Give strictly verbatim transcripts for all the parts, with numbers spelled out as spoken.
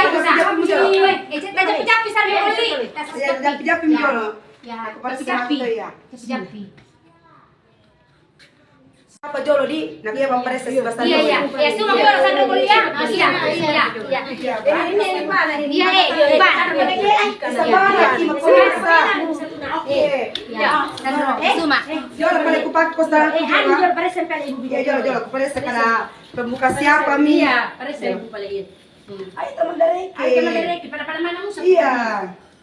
Iya, bisa. Iya, iya, iya. Iya, iya, iya. Iya, iya, iya. Iya. Apa jolo di? Nah, iya, Bang Presa, iya, iya. Iya, iya. Iya, iya, iya. Iya, iya, iya. Iya, iya, iya. Iya, iya, iya. Iya, iya, iya. Oke. Iya. Iya. Suma. Jolo, pale ku pakko sa. Eh, anu, jolo, pale sampai ibu. Iya, jolo, jolo, ku pale sa kada pembuka siapa mi? Iya, pale sampai ibu pale, iya. Hmm. Ayo, teman dareke. Ayo, teman dareke. Pada-pada mana musuh? Iya.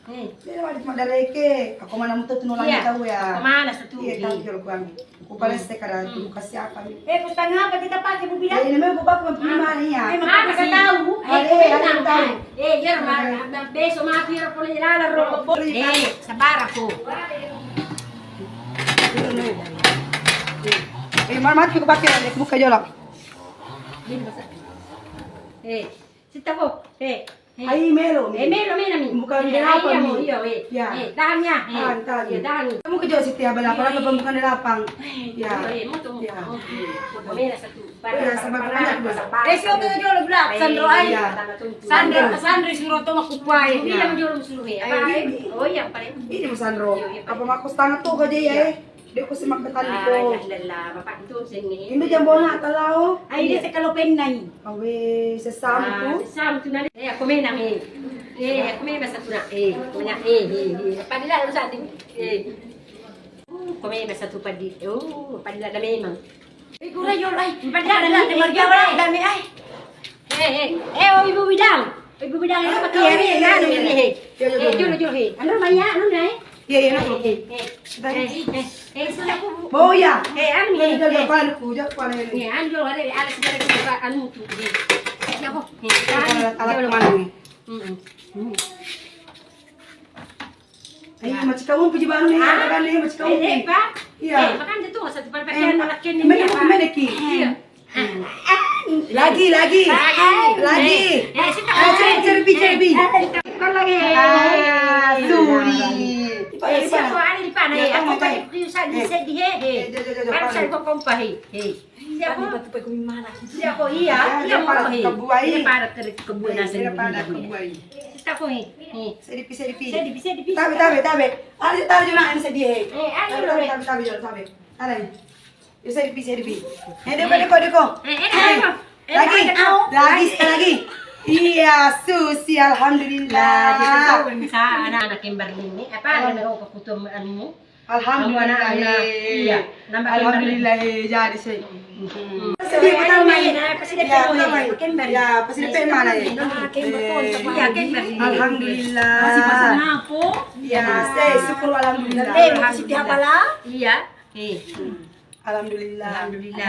Hmm. Iya, wajib madareke. Aku mana mutu tu nolak tahu ya. Aku mana setuju? Iya, tahu jolo kuami. Aku pale sa kada pembuka siapa mi? Eh, kau setengah apa kita pakai, Bu, ya? Iya, ini memang aku pakai mana ya? Eh, mana tahu? Eh, ada yang tahu. Eh, iya, ma-, ma-, besok mati ya, boleh jalan, ro. Boleh. Eh, sabar aku. Eh, mana mati aku pakai, buka jolo. Eh, sita, Bu. Eh. Ai melo mi. Eh, melo, melo mi. Bukan eh, delapan ai, iya, mi. Iya, eh. Ya. Eh, tahan ya. Eh, tahan, tahan. Iya, tahan. Kamu kerja setiap berapa lama pembukaan delapan? Eh, ya. Iya, eh, mau tuh. Ya. Oh, iya. Mau melo satu. Iya, sama banyak, Bu. Eh, siapa tuh jual gula? Sandro ai. Iya. Sandro, Sandro suruh tuh aku kuai. Iya, mau jual suruh ya. Apa? Ini. Oh, iya, paling. Ini mau Sandro. Iya, iya, apa mau aku setengah tuh aja ya, eh? Dia ku semak petani ko. Ah, ya, lella, bapak itu sini. Ini jambona talao. Ai, dia sekalo penna ni. Awe, sesam tu. Sesam tu nani. Eh, aku menang eh. Eh, aku menang satu nak. Eh, banyak eh, eh, eh. Padilla harus ada. Eh. Uh, aku menang satu padi. Oh, padilla ada memang. Eh, kurang yo, ai. Padilla ada memang. Dame ai. Eh, eh, eh, oh, Ibu Bidang. Ibu Bidang, ini pakai hari ini, anu ini, he. Yo, yo, eh, yo, jolo, jolo, he. Anu, Maya, anu, nai. Iya, iya, anu. Eh, eh, eh, eh, eh, sudah, Bu. Oh, iya. Eh, anu, eh, eh. Jolo, jolo, palu ku, jolo, palu ini. Eh, anu, jolo, ada, ada sejarah juga, anu, tuh, he. Siapa? Eh, alat, alat kemana nih? Mm-mm. Ayo, macam kamu puji baru nih, apa kan nih, macam kamu. Eh, eh, Pak. Iya. Eh, makan itu, masa depan pakai anak ini, mana, mana ki? Iya. Lagi, lagi. Lagi. Lagi. Eh, eh, sita. Ah, cerbi, cerbi, cerbi. Eh, sita. Bukan lagi. Ah, suri. Eh, siapa ada di mana? Ya, aku tadi bisa di sini, he, he. Baru saya kok kompa, he. He. Siapa? Siapa? Iya, iya, mau, he. Kebuai. Ini pada ke-, kebuai nasi. Ini pada kebuai. Sita ko, he. He. Sedipi, sedipi. Sedipi, sedipi. Tabe, tabe, tabe. Ada tabe juga nak sedipi, he. Eh, ayo, tabe, tabe, tabe, tabe. Ada. Yo, sedipi, sedipi. Eh, deko, deko, deko. Eh, eh, eh, eh, lagi, eh, lagi, eh, sekali lagi. Iya, susi, alhamdulillah. Nah, jadi tahu bisa anak-anak yang berlini, apa, yang mau ke Kutum anu? Alhamdulillah. Iya, nambah kembar. Alhamdulillah, eh, jadi saya. Sedih, pertama, ya, pasti dia pertama, ya. Ya, pasti dia mana, ya? Ah, kembar tuh, ya, kembar. Alhamdulillah. Masih pasang apa? Ya, saya syukur, alhamdulillah. Eh, masih tiap malam? Iya. Eh. Alhamdulillah. Alhamdulillah.